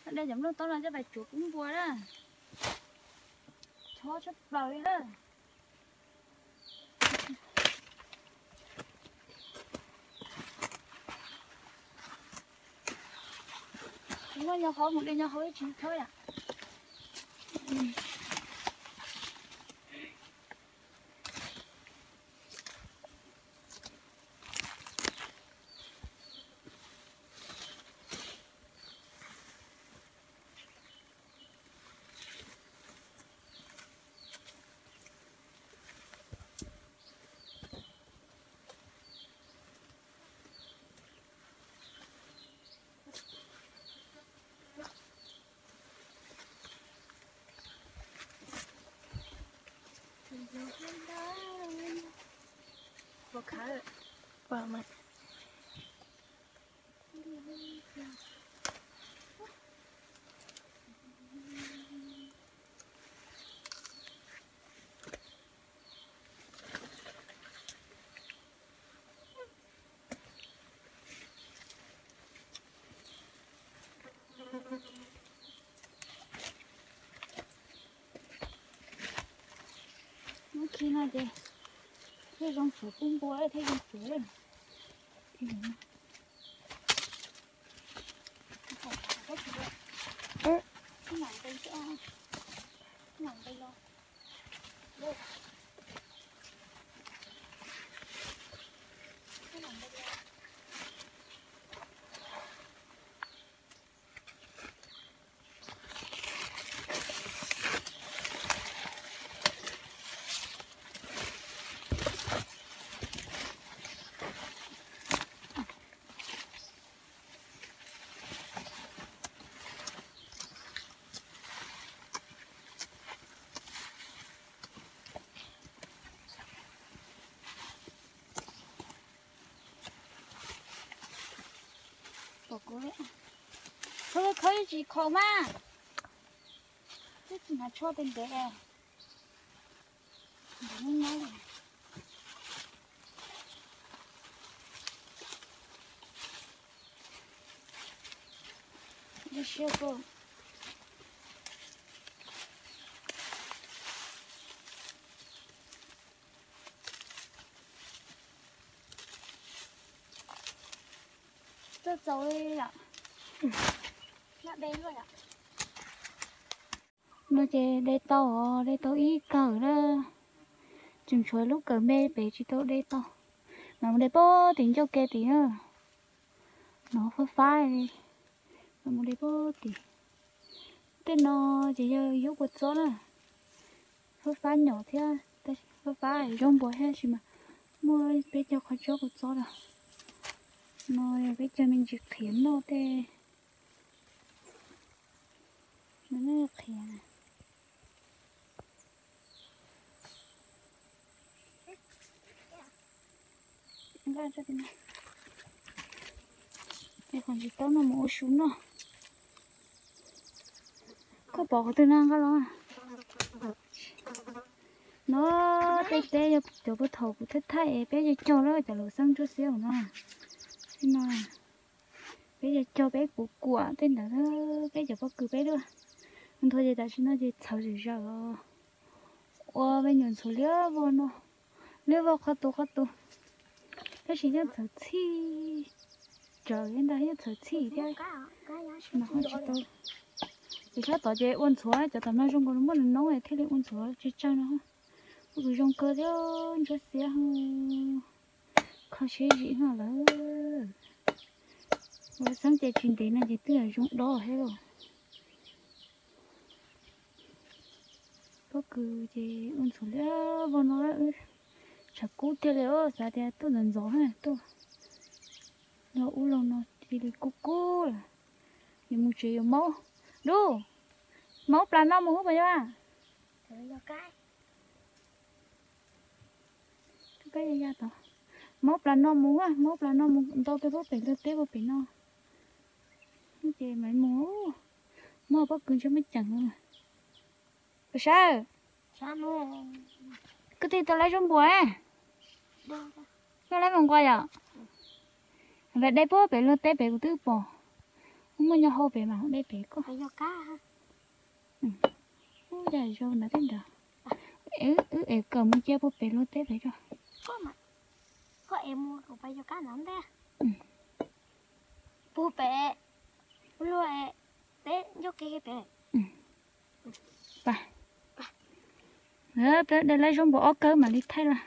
De cov nplooj toob no coj pais tsuav pub npua na. Chob tshaj plaws li na. Muaj nyo hauv mus de nyo hauv ib tsis chob yom. Muab khi no ces thiaj zoo tsuav pub npua thiaj zoo tsuav. Khawb khawb tsis khaus mas, twb tsis hnav tsho tej ntev. Tuaj txaus li yom. Noj de luaj yom. No ces de tau, de tau ib kawm na. Tseem tshuav lub kawm me pem tsis tau de tau. Mam mus de pem tim ncauj ke tim na. No fab fab li. Mam mus de pem tim. Tej no ces yog yuav kua txob na. Fab fab nyom thiab, fab fab zaub npua thiab tab sis mas muaj peb caug qhov tsob kua txob lawm. No yog peb cog me ntsis qhiav noj tej. Qhiav. Qhov ntsis taub no mus ua su noj. Koj pom qhov twg no nqa los? No tej teb yog cov puag thaum kuv thaij thaij es peb cog cog lawm cov laus xeeb ntsuab xiab no. No peb cog cog peb puv kuam tej ntawd, peb cov pob kws peb luaj. Nthua ces tam sim no ces txhawv zom zaws os. Ua me nyuam ntxhuav liab vog no, liab vog qhov tus qhov tus. Tab sis nyob txhawv txhij, tsaws ntag nyob txhawv txhij thiab. Mas ho tsis tau. Ces sab tod ces ua ntxhuav cov tom no zoo nkaus muaj noob thiaj li ua ntxhuav tsawg tsawg no. Ua tus zoo kawg thiab ntsuab xiab. Kho siab zim no lawm. Ua xeeb ces tsis ntev no ces twb zoo dob thiab lauj. Pob kws ces ua ntxhuav liab vog no, tshav kub tiag li os, xav tias tuaj ntxov ntxov tuaj. Los ub los no cia li kub kub lawm. Yuav mus tsev yuav maub. Dub, maub plas no mus puas yog? Maub plas no mus, maub plas no mus ntau tej pob pem luag teb puag pem no. Ces mam mus, muaj pob kws ntshe muaj ceem no. Puas sawv? Koj tig tau lawv zaub npua, koj lawv mus nqua yom? Pem deb puag pem luag teb pem kuv twb pom. Muaj nyob hauv pem mas, dej pem koj. Ub, yam zoo ntawd tej ntawd. Wb es kawm mus cia puag pem luag teb pem tso. Puag pem luag teb ncauj kev pem. Peb de laib zaub npua ob kawb mam li thaij los.